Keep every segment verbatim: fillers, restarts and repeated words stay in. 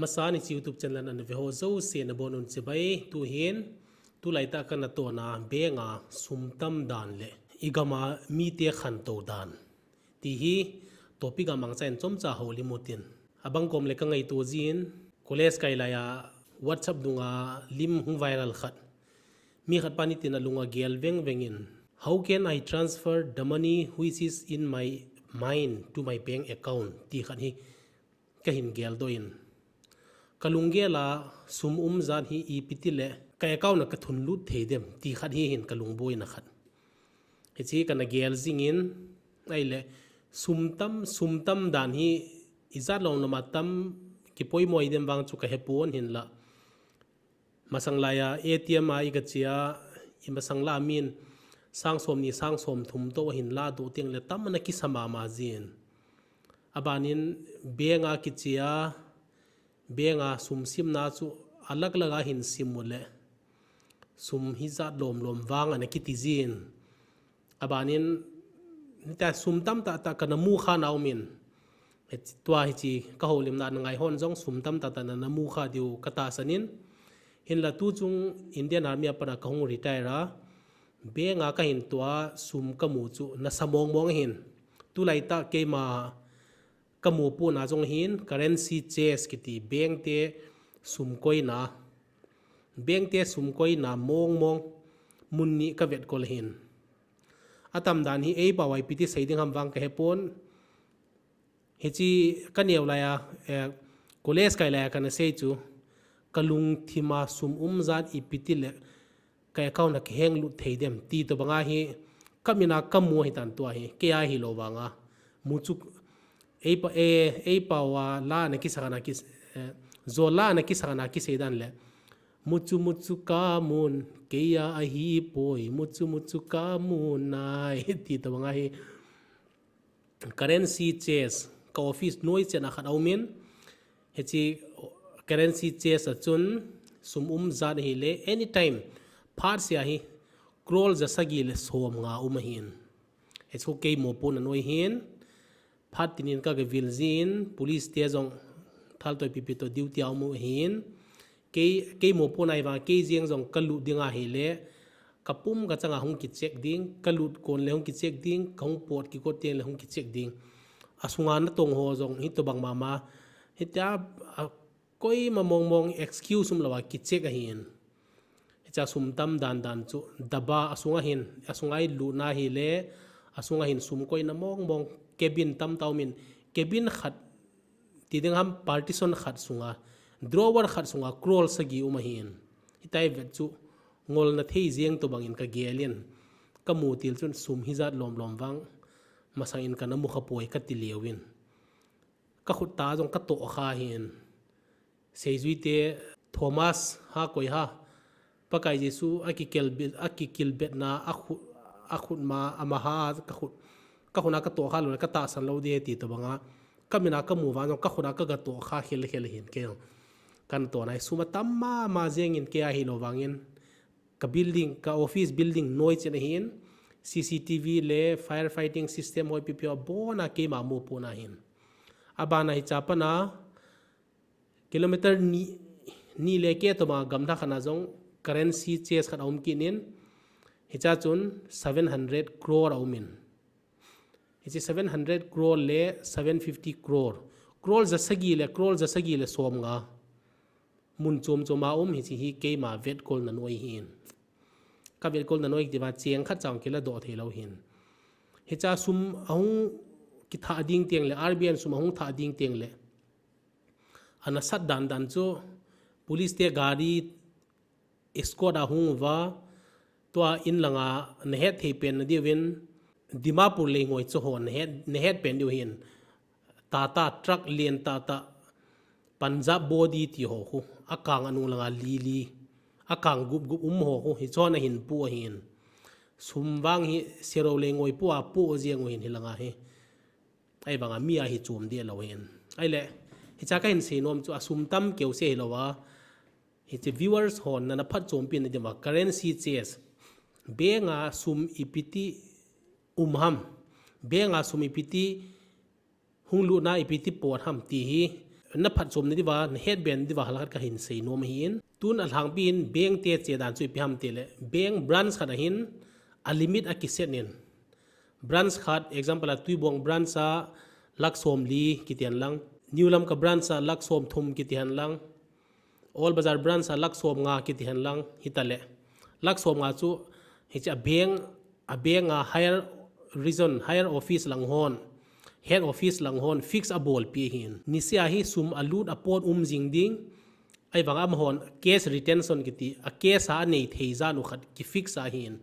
Asan hiche YouTube channel ana ve ho jouse nabonun chibai, tuhin, tulai tah kana tona bank a sum tam dan le igam a mite khantou dan ti hi topic a mangcha in chomcha houlim utin. Abang kom le ka ngaito jin, college kai lai a WhatsApp dunga lim hung viral khat. Mi khat pan hitin alung agel veng veng in, "How can I transfer the money which is in my mind to my bank account?" ti khat hi kahin geldoh in. Kalunggel a sum um jat hi ipi tile ka account a kathun lut thei dem ti khat hi hin kalung boina khat. Hiche kana gel jingin, ahile sum tam, sum tam dan hi ijat lom lom a tam kipoimo dem vang chu kahepon hinla. Masang lai a ATM a iga che a, imasang lah a min sang som ni sang som thum tou ahin ladoh teng le tam ana kisa mama jin. Abanin bank a kiche a, bank a sum simna chu alag lag a hin sim u le sum hijat lom lom vang ana kiti jin. Abanin, hitia sum tamtah tah kana mukha naumin. Tua hiche kahoulimna a nangai hon jong sum tamtah tah nana mukha diu katahsan in. Hinla tuchung Indian Army a pat a kahung retire a, bank a kahin tou a sum kamu chu nasa mong mong ahin. Tulai tah keima kamu pon a jong hin currency chest kiti bank te sum koina. Bank te sum koina mong mong mun ni kavetkol ahin. Atam dan hi eipao a ipi ti sei ding ham vang kahepon. Hiche kaneo lai a, eh, college kai lai a kana sei chu, kalungthim a sum um jat ipi tile ka account a kiheng lut thei dem ti tobang a hi, kamin a kamu ahitan tua hi, kei a hilou vang a. Muchu, eipa, eh, eipao a la ana kisa kana kis, eh, jo la ana kisa kana kisei dan le. Muchu muchu kamun, kei a ahipoi, muchu muchu kamun nai, ti tobang a hi. Currency chest, ka office noi chen a khat aumin, hiche currency chest a chun sum um jat hile, anytime, phat sia hi, crore ja sagi le som nga um ahin. Hichu kei mopo na noi hin, phat tinin ka gavil jin, police te jong thaltoi pipi to duty a um u ahin, Kei, kei mopo na ahivang, kei jeng jong kalut ding ahile, kapum kachang a hung kicheck ding, kalut kon le hung kicheck ding, kahung pot kikot teng le hung kicheck ding. Asunga natong ho jong hitobang mama, hitia, a, koima mong mong excuse umlou a kicheck ahin. Hicha sum tam dan dan chu, daba asunga hin, asunga ilut na hile, asunga hin sum koina mong mong, cabin tamtah umin, cabin khat, Ti ding ham partition khat sunga, drawer khat sunga crore sagi um ahin. Hitia ivet chu ngolna thei jeng tobangin kagelin. Kamu til chun sum hijat lom lom vang. Masang in kana mukha poi kati leuvin. Kakhut tah jong katoh kha hin. Seijui te Thomas ha koi ha. Pakai Jesu akikilbet, akikilbetna, akhut, akhut ma, amaha, kakhut, kakhut a katoh kha lou le, katahsan lou ding ti tobang a. Kamin a kamu vang jong kakhut a kagatoh kha khel khel hin kei jong. Kana toh nai sum atam mama jengin kei a hilou vangin. Ka building, ka office building noi chen ahin. C C T V le firefighting system hoi pipi abon a keima mopo na hin. Abana hicha pat a, Kilometer ni, ni le keh tobang a gamla khat na jong currency chest khat aum kit in, hicha chun seven hundred crore aumin. Hiche seven hundred crore le seven fifty crore. Crore ja sagi le, crore ja sagi le som nga. Mun chom chom a um hiche hi keima vetkolna noi hin. Ka vetkolna noi ti va cheng khat chang kila doh thei lou hin. Hicha sum ahung kitha ding teng le, R B I in sum ahung tha ding teng le. Ana sat dan dan chu, police te gari escort a hung uva, tua in langa nahet thei pen na diuvin, Dimapur leingoi chu ho nahet, nahet pen diu hin, Tata truck lian tata, Punjab body ti ho khu, akang anung langa li li, akang gup gup um ho khu, hichun ahin pu ahin. Sum vang hi, sero leingoi pu a pu jeng u hin hilanga hi. Ahivanga mi a hi chom deh lou hin. Ahile, hicha kahin seinom chu asum tam keu se hilou a. Hiche viewers hon nana phatchompi na diuva currency chest. Bank a sum ipiti um ham. Bank a sum ipiti hung lutna ipiti pot ham ti hi. na phatchomna diuva, na hetben diuva halkhat kahin seinom ahin. Tun alhangpin bank te che dan chu ipi ham tile, bank branch khat ahin, a limit akiset in. Branch khat, example a Tuibong branch a lakh somli kiti hen lang, New Lamka branch a lakh somthum kiti hen lang, Old Bazar branch a lakh somnga kiti hen lang, hitale. Lakh somnga chu, hiche a bank, a bank a higher region, higher office lang hon, head office lang hon, fix abolpi ahin. Nisea hi sum alut apot um jing ding, ahivanga amahon cash retention kiti, a cash a anei thei jat u khat kifix ahin.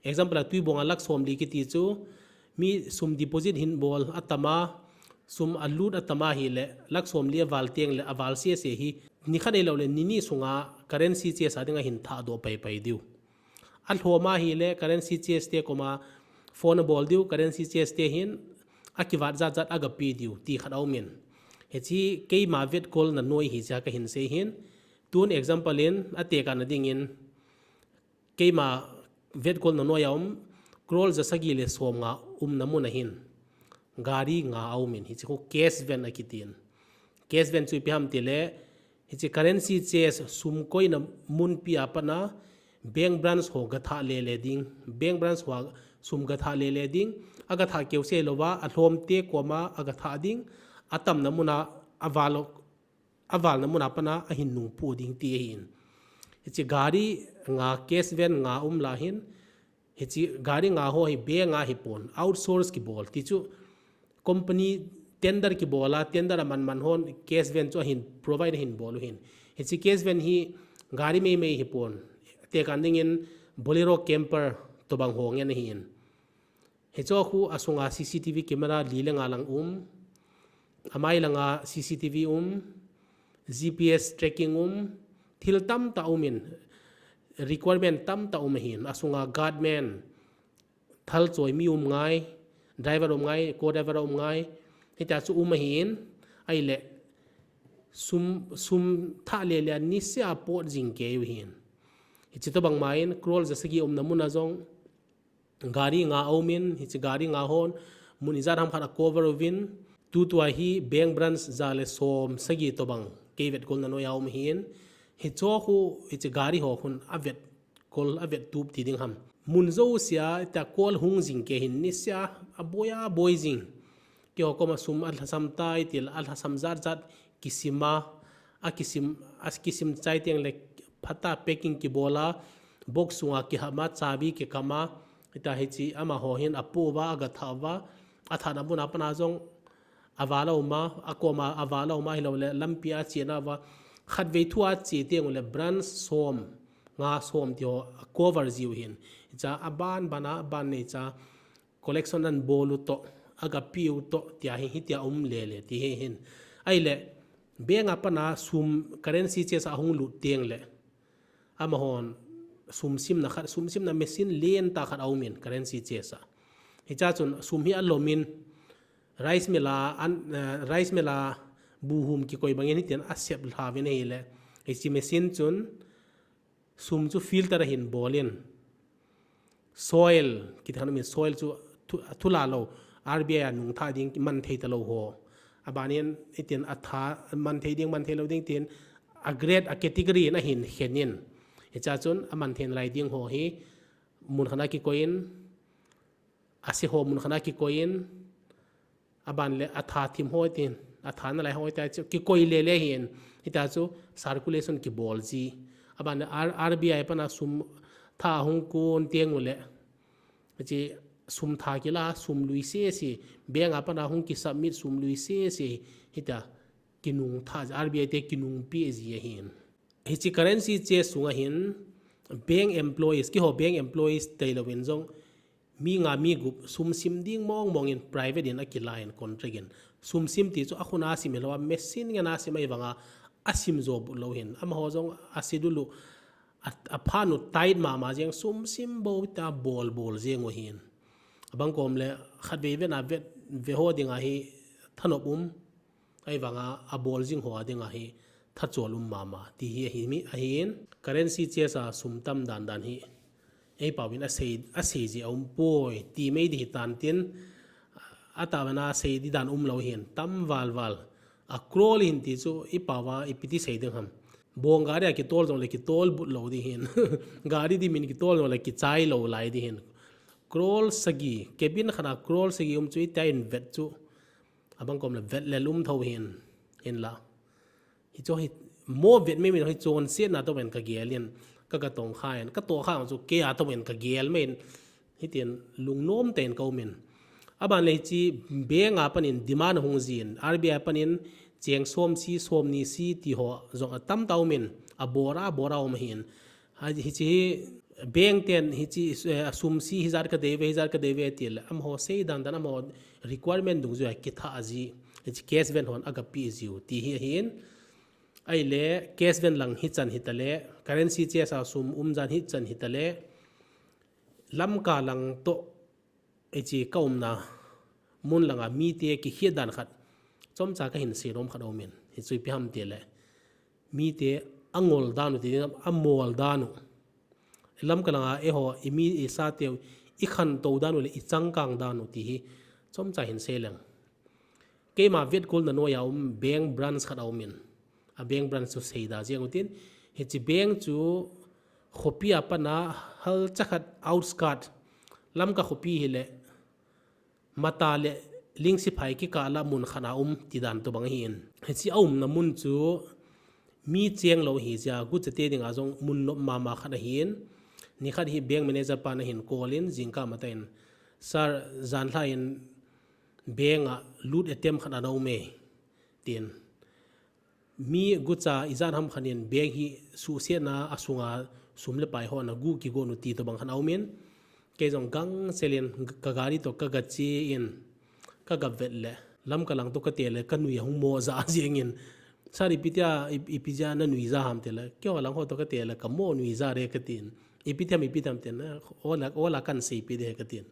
Example a Tuibong a lakh somli kiti chu, mi sum deposit hin bol atama, sum alut atama hile, lakh somli aval tengle, aval sese hi, nikhat ahiloule, nini sunga currency change a dinga hin thahdoh paipai diu. Alhom ahile, currency change te koma phone abol diu, currency change te hin, akivat jatjat agape diu, ti khat aumin. Hiche keima vetkolna noi hiche kahin sei hin, tun example in, atekahna dingin, keima vetkolna noi a um, crore jasagi le somnga umna mun ahin, gari nga aumin, hiche khu cash van akitin. Cash van chu ipi ham tile, hiche currency change sum koina munpi a patna, bank branch ho gathah lele ding, bank branch ho sum gathah lele ding, agathah keuse louva, alhomte koma agathah ding, atamna muna, aval, avalna muna patna ahin nungpu ding ti ahin. Hiche gari nga, cash van nga um la hin, hiche gari nga ho hi bank a hipon, outsource kibol ti chu, company tender kibol a, tender aman man hon cash van chu ahin provide ahin bol u hin. Hiche cash van hi gari meimei hipon, tekah dingin Bolero Camper tobang ho ngen ahin. Hiche khu asunga C C T V camera li le nga lang um, amai langa C C T V um, G P S tracking um, thil tamtah umin, requirement tamtah um ahin, asunga guardman, thalchoi mi um ngai, driver um ngai, co-driver um ngai, hitia chu um ahin, ahile, sum, sum thah lele a nisea pot jing kei u hin. Hiche tobang ma in, crore jasagi umna muna jong, gari nga aumin, hiche gari nga hon, mun ijat ham khat a cover uvin, tutua hi bank branch ja le somsagi tobang, kei vetkolna noi a um ahin, hiche khu, hiche gari ho khun avetkol, avettup ti ding ham. Mun jousea, tia kol hung jing kei hin nisea, aboi aboi jing. Keiho koma sum alhasam tai tile, alhasam jatjat kisima, akisim, akisim chai tengle phatah packing kibol a, box sunga kihama, chabi kikama, hitia hiche amaho hin apu uva, agathah uva, athahna muna patna jong aval a uma, akoma aval a uma, ahiloule lampia achena uva, khatvei thua ache tengule branch som, nga som tiho cover jiu hin. Hichea aban bana, aban neicha, collection anbol u toh, agape u toh, tia hi, hitia um lele ti hi hin. Ahile, bank a patna sum currency change a ahung lut tengle, amahon sum simna khat, sum simna machine lentah khat aumin currency change a. Hichea chun sum hi alomin, rice mill a, an, eh, rice mill a buhum kikoi bangin hitin asep lhauvin ahile, hiche machine chun sum chu filter ahin bolin, soil, kiti khat umin, soil chu thu, thulha lou, R B I a nungthah ding, manthei talou ho, abanin hitin atha, manthei ding, manthei lou ding tin, a grade, a category in ahin khenin. Hichea chun amanthei nalai ding ho hi mun khat a kikoiyin, ase ho mun khat a kikoiyin, aban le atha thim ho tin, atha nalai ho tia chu kikoi lele hin, hitia chu circulation kibol ji. Aban le R-, R B I patna sum tha hung kon tengule, hiche sum tha kila, sum lui sese, bank a patna hung kisubmit sum lui sese, hitia kinungthah, R B I te kinungpeh ji ahin. Hiche currency change sunga hin, bank employees, keiho bank employees tailouvin jong, mi nga mi gup sum sim ding mong mongin private in akilan contract in. Sum sim ti chu akhut a sim hilou a, machine ngen a sim ahivanga, asim jo but lou hin. Amaho jong aschedule u, a, aphat u tight mama jeng, sum sim bou tia bol bol jeng u hin. Abang kom le khatvei vena vet, veho dinga hi thanop um. Ahivanga abol jing ho a dinga hi thachol um mama ti hi ahi mi, ahin currency change a sum tam dan dan hi eipauvin asei, asei ji aumpoi ti mai di hitan tin, atahbana sei di dan umlou hin tam val val. A crore hin ti chu i pao va ipi ti sei ding ham. Bong gari a kitol jong le kitol but lou ding hin. Gari di min kitol jong le kichai lou lai ding hin. Crore sagi, cabin khat a crore sagi um chu i tia in vet chu. Abang kom le vet le lum tho hin. Hin la. Hi chu hi mo vet me min hi chon se na to ven ka gel in. Ka ka tong kha in. Ka to kha chu ke a to ven ka gel me in. Hitin lungnom ten ka um in. Aban le hichi bank a panin demand hung jin, R B I panin cheng som si, som ni si ti ho jong a tam ta um in, a bora, bora um hin. Hichi hi bank ten hichi, eh, a sum si hijat ka dei ve, hijat ka dei ve ti le, am ho sei dan dan am ho requirement dungjuia kitha a ji, hichi cash ven hon a ka pi jiu ti hi hin. Ai le cash ven lang hichan hita le, currency che sa sum um jan hichan hita le, Lamka lang to, hichi ka umna mun langa mite kikhiat dan khat chomcha ka hin sei nom khat a um in. Hichu ipi ham ti le, mite a ngol dan u ti ding, a mol dan u. Lamka langa eiho, i mi i sa teu, i khantou dan u le i changkang dan u ti hi chomcha hin sei leng. Keima vet kol na noi a um bank branch khat a um in. A bank branch chu sei da jeng u tin. Hichi bank chu khopi a pana hal chakhat outskirt Lamka khopi hi le mata le Lingsiphai kikah la mun khat a um ti dan to bang hi in. Hichi a umna mun chu mi cheng lou hi jia, gucha te dinga jong mun nop mama khat a hi in. Ni khat hi bank manager pa na hin call in, jingkah mata in, "Sir, jan lha in bank a loot attempt khat a na um e," tin. Mi gucha i jan ham khan in bank hi suhsiatna a sunga sum le pai ho na gu kigon u ti to bang khan a um in. Kei jong gang selin ka gari to ka ga chi in ka ga vet le. Lamka lang to ka te le ka nui a hung mo ja a jeng in. "Sir, ipi tia, i, ipi ja na nui ja ham?" ti le. "Kei ho lang ho to ka te le ka mo nui ja re," ka tin. "Ipi tiam, ipi tiam?" tin. "Ola, ola kan sei pi de," ka tin.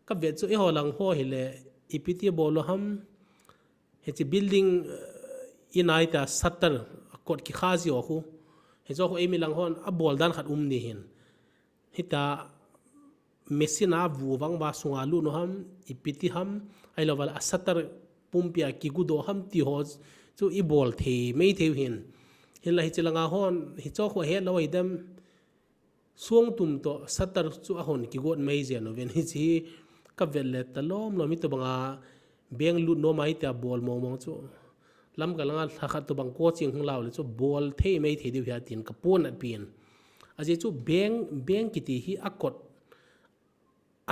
Ka vet chu eiho lang ho hi le ipi ti bol u ham. Hichi building, eh, i nai ta shutter kot kikha ji o khu. Hichu khu eimi lang hon a bol dan khat um ni hin. Hita machine a vu vang va sunga lut nu ham, ipi ti ham, ai lo va a shutter pumpi a kigu do ham ti ho chu i bol thei mei thei hin. Hinla hichi langa hon, hichu khu he lo ai dem. Songtum to shutter chu a hon kigot mai jeng u vin, hichi ka vet le ta lom lom hi to banga bank lut nom ai tia bol mong mong chu. Lamka langa lha khat to bang coaching hung lau le chu bol thei mai thei diu hi a tin ka pon at pin. A je chu bank, bank kiti hi a kot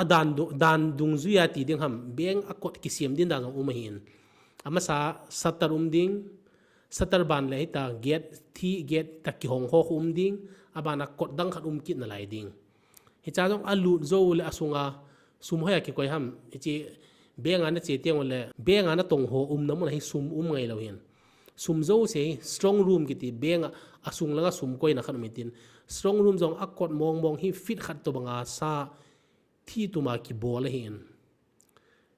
a dan du-, dan dungjuia ti ding ham, bank a kot kisem din dan jong um ahin. Amasa shutter um ding, shutter ban le hita gate, thi gate ta kihong ho khu um ding, aban a kot dang khat um kit na lai ding. Hicha jong a lut jou le a sunga sum hoi a kikoi ham, hichi bank a na che tiang le, bank a na tong ho umna mun a hi sum um ngai lou hin. Sum jouse hi strong room kiti bank a, a sung langa sum koina khat um in tin. Strong room jong a kot mong mong hi feet khat to banga sa thi tuma kibol ahin.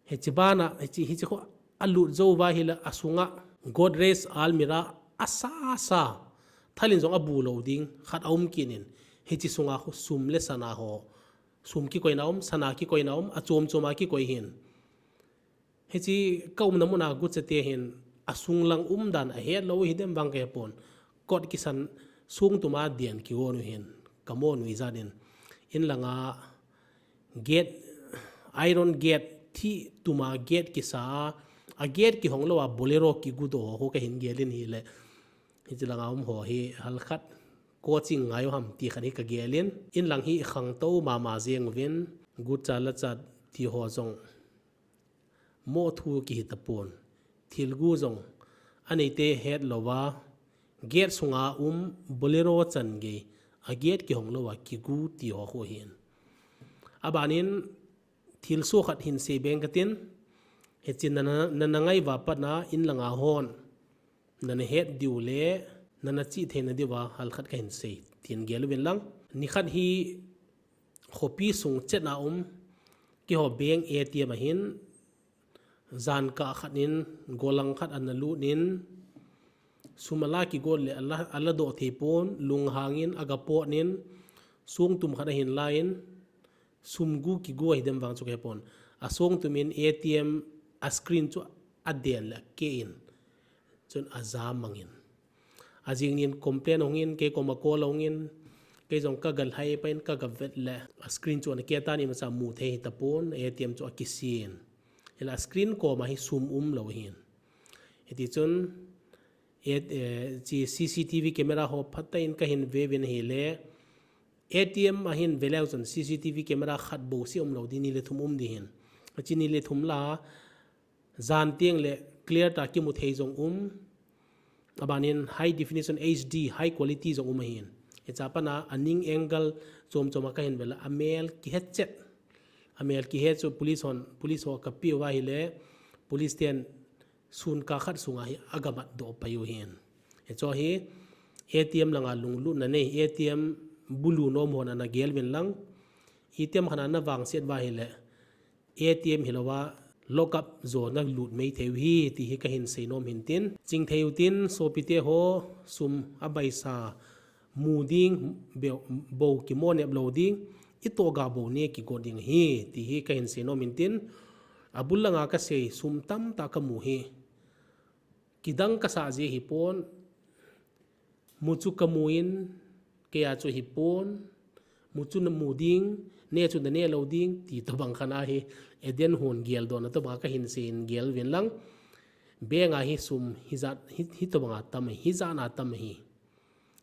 Hichi bana, hichi, hichi khu a lut jou va hi la a sunga Godrej almirah a sa sa. Thalin jong a bu lou ding, khat a um kit in. Hichi sunga khu sum le sana ho. Sum kikoina um, sana kikoina um, a chom chom a kikoi hin. Hichi ka umna mun a gucha te hin a sung lang um dan a het lou hi dem vang ka he pon. Kot kisan songtum a dian kigon u hin. Ka mo nui jat in. In langa gate, iron gate, thi tuma gate kisa a, a gate kihong lou a Bolero kigu do ho ka hin gel in hi le. Hichi langa um ho hi hal khat coaching ngai u ham ti khat hi ka gel in. In lang hi i khangtou mama jeng u vin. Gucha la chat ti ho jong mo thu kihi ta pon. Thil gu jong a neite het lou va, gate sunga um Bolero chan gei, a gate kihong lou a kigu ti ho khu hin. Aban in thil so khat hin sei beng ka tin, hichi na, na, na ngai va pat na in langa hon. Na na het diu le, na na chi thei na diu va hal khat ka hin sei, tin gel u vin lang. Ni khat hi khopi sung chet na um, keiho bank A T M a hin, jan kah khat in, golang khat a na lut in, sum a la kigot le a la, a la doh thei pon, lunghang in, a ga pot in, songtum khat a hin la in, sum gu kigu a hi dem vang chu ka he pon. A songtum in A T M a screen chu a den le a ke in. Chun ajam mangin. Ajing nin complain hongin, kei koma call hongin, kei jong kaga lhai pai in kaga vet le. A screen chu ana kia tan imacha mu thei hitapon, A T M chu akisin. Hila screen koma hi sum umlou hin. Hiti chun, eh, chi C C T V camera ho phatah in kahin ve uvin ahile, A T M ahin ve leu chun C C T V camera khat bou seh umlou ding, ni le thum um ding hin. Achi ni le thum la, jan teng le clear tah kimu thei jong um. Abanin high definition H D, high quality jong um ahin. Hicha pana aning angle chom chom a kahin ve le, amel kihet chet. Amel kihet chu police hon, police ho kapeh uva ahile, police ten sun kah khat sunga hi agamat doh pai u hin. Hicho hi A T M langa lunglutna nei, A T M bulu nom hon ana gel uvin lang. A T M khat ana vangset uva ahile, A T M hilouva lockup jo nalut mai thei u hi, ti hi kahin seinom hintin. Chingthei utin, sopite ho, sum abaisa mu ding, bou, bou kimo nep lou ding, itoh ga bou ne kigot ding ahi, ti hi kahin seinom hintin. Abul langa kasei, sum tamtah kamu hi. Kidang kasah jeh hipon, mu chu kamu in, keiya chu hipon, mu chu namu ding, ne chu nane lou ding, ti tobang khat ahi, Eden hon geldohna tobang kahin seiyin gel uvin lang, bank a hi sum hijat, hi, hitobanga tam ahi, hijat a tam ahi.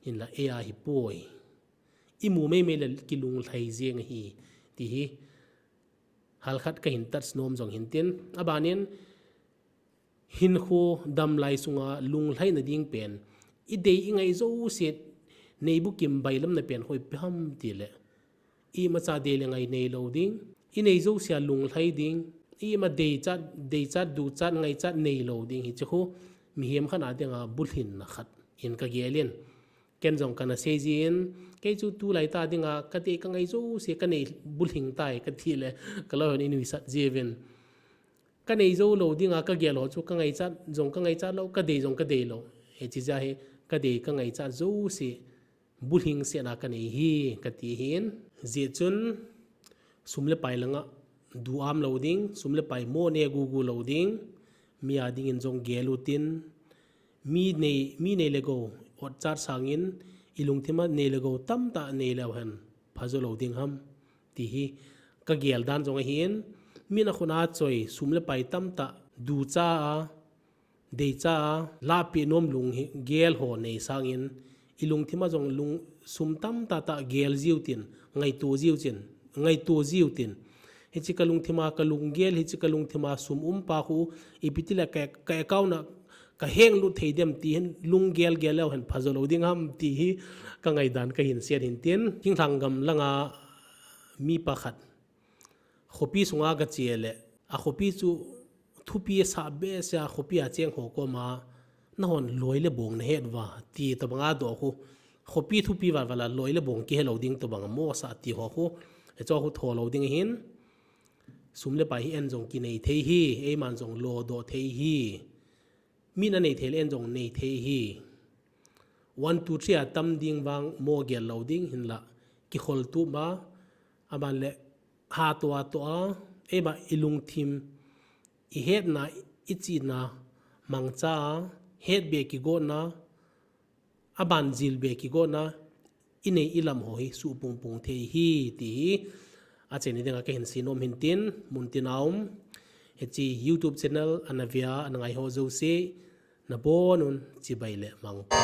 Hinla eiya hipoi. Imu meimei le kilunglhai jeng ahi, ti hi halkhat kahin touch nom jong hintin. Abanin, hinkho damlai sunga lunglhaina ding pen, idei ingai jouse, neibu kim bailamna pen hoipi ham tile, imacha dei le ngai neilou ding, inei jousea lunglhai ding, ima deichat, deichat, duchat, ngaichat neilou ding, hiche khu mihem khat a dinga bulhinna khat in kagelin. Ken jong kana sei jin, kei chu tulai tah dinga kadei kangai jouse kanei bulhing tai katile, kaloi hon inuisat jiuvin. Kanei jou lou dinga kagel ho chu kangaichat jong kangaichat lou, kadei jong kadei lou. Hiche jeh hi kadei kangaichat jouse bulhing sehna kanei hi kati hin. Hijeh chun sum le pai langa duam lou ding, sum le pai mo ne gugu lou ding, mi a dingin jong gel utin, mi nei, mi nei le gou otchat sangin, ilungthima nei le gou tamtah nei leu hen phajo lou ding ham, ti hi kagel dan jong ahin. Min akhut a choi sum le pai tamtah ducha a, deicha a, lahpeh nom lung hi gel ho nei sangin, ilungthima jong lung sum tamtah tah gel jiu tin, ngaito jiu tin, ngaito jiu tin. Hiche kalungthima kalunggel, hiche kalungthima sum umpa khu, ipi tile ka, ka account a kahenglut thei dem ti hin lunggel gel leu hen phajo lou ding ham ti hi kangaidan kahin seiyin tin. Thinglhang gam langa mipa khat khopi sunga gache le, akhopi chu thupi asah behseh a, khopi a cheng ho koma, nahon loi le bong nahet uva, ti tobanga doh khu, khopi thupi valval a loi le bong kihe lou ding tobanga mosah ti ho khu, hicho khu tho lou ding ahin. Sum le pai hi en jong kinei thei hi, eiman jong lodoh thei hi. Min anei thei le en jong nei thei hi. One, two, three a tam ding vang mo gel lou ding hinla, kikhol tup a, aban le hatoh a toh a, eima ilungthim, ihetna, ichihna mangcha a, hetbe kigotna, abanjilbe kigotna, inei ilam ho hi suhpungpung thei hi ti hi achaina dinga kahin seinom hintin, muntina um, hiche YouTube channel ana vea, ana ngai ho jouse, nabonun chibai le mangpha.